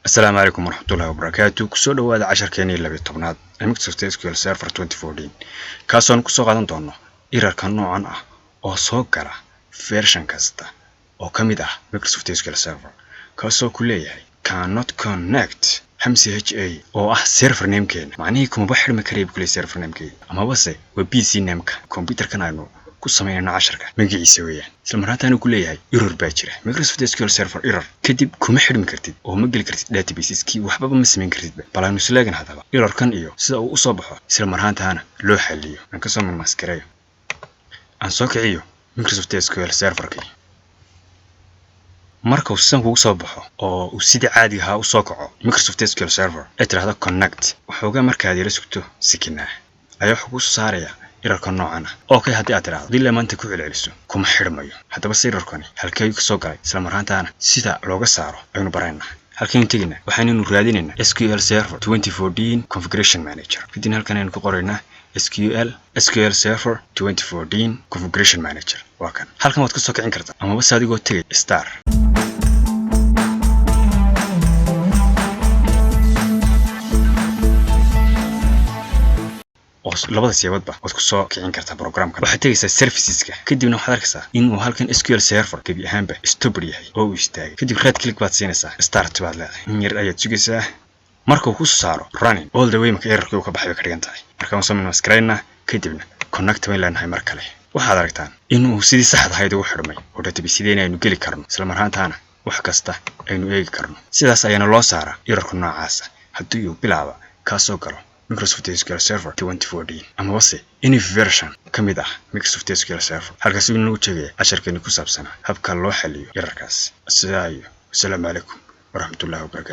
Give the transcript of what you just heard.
Asalaamu calaykum waraxmatullahi wabarakaatu. Kusoo dhawaada casharkeenii 12aad ee Microsoft SQL Server 2014, kaasoon kusoo qaadan doono errorka noocan ah oo soo gala version kasta oo ka mid ah Microsoft SQL Server, kaasoo ku leeyahay "cannot connect hamsi ha", oo ah server namekeena. Macnihii kumaba xidhmi karaya buu kuleeyahay server namekeena, amabase waa PC nameka computerkan aynu ku sameynayno casharka magaciisa weeyaan. Isla marhaantaanu ku leeyahay error baa jira, Microsoft SQL Server error. Kadib kuma xidhmi kartid oo ma geli kartid databaseski, waxbaba ma samayn kartidba. Bal aynu isleegan haddaba errorkan iyo sida uu usoo baxo, isla marhaantaana loo xaliyo. Aan kasoo minimize-gareeyo, aan soo kiciyo Microsoft SQL Serverkii. Marka uu sidan kugu soo baxo oo uu sidii caadiga ahaa usoo kaco Microsoft SQL Server ee tidhaahdo connect, waxoogaa markaad yara sugto sikinaa ayaa wuxuu kusoo saaraya errorka noocan ah. Okay, haddii aad tidhahdo dila maanta ku celceliso, kuma xidhmayo. Haddaba se errorkani halkee ayuu kasoo galay, isla marhaantaana sida looga saaro aynu baraynaa. Halkaynu tegaynaa, waxaynaynu raadinaynaa SQL Server 2014 Configuration Manager. Kadibna halkan aynu ku qoraynaa SQL Server 2014 Configuration Manager. Waa kan. Halkan waad kasoo kicin kartaa, amaba se adigoo tegay start. Oo labada siyaabadba waad kusoo kicin kartaa programkan. Waxaad tegaysaa serviceska, kadibna waxaad arkaysaa inuu halkan SQL Server gebi ahaanba stopper yahay oo uu istaagay. Kadib right click baad siinaysaa, start baad leedahay, in yar ayaad sugaysaa. Marka uu kusoo saaro running all the way, marka errorkii uu ka baxay bay ka dhigan tahay. Marka waan soo minimize-garaynaa, kadibna connect bayn leenahay. Mar kale waxaad aragtaan inuu sidii saxda ahayd ugu xidhmay oo database aynu geli karno, isla marhaantaana wax kasta aynu eegi karno. Sidaas ayaana loo saaraa errorka noocaasa haddii uu bilaaba kaasoo galo Microsoft SQL Server 2014 amabase any version ka mid ah Microsoft SQL Server. Halkaas uu inoogu jeegaya casharkeeni ku saabsanaa habka loo xaliyo errorkaas. Sidaa iyo wasalaamu calaykum waraxmatullahi wabarakatu.